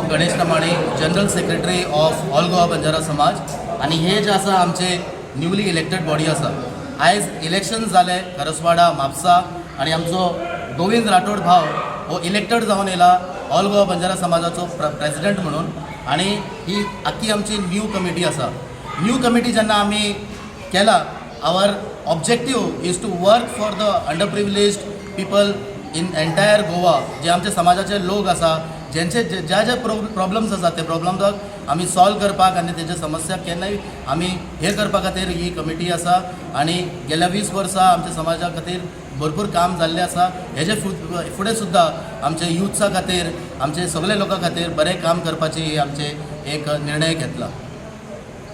Ganesh Namani, General Secretary of All Goa Banjara Samaj. आनी हे जे आसा आमचे न्यूली इलेक्टेड बॉडी आसा. आयज इलेक्शन जाले करसवाडा, म्हापसा आनी आमचो गोविंद राठोड भाव हो इलेक्टेड जावन येयला ऑल गोवा बंजारा समाजाचो प्रेसिडेंट म्हणून. आनी ही आख्खी आमची न्यू कमिटी आसा. न्यू कमिटी जेन्ना आमी केला, our objective is to work for the under privileged people in entire Goa. जे आमचे समाजाचे लोक आसा, जेंचे ज्या ज्या प्रॉब्लम्स आसा, ते प्रॉब्लम्साक आमी सॉल्व करपाक आनी तेजे समस्या केन्नाय आमी हे करपा खातीर ही कमिटी आसा. आनी गेल्या 20 वर्सां आमच्या समाजा खातीर भरपूर काम जाल्लें आसा. हेजे फुडें सुद्दां आमचे युथ्सा खातीर, आमचे सगळे लोकां खातीर बरें काम करपाची ही आमचे एक निर्णय घेतला.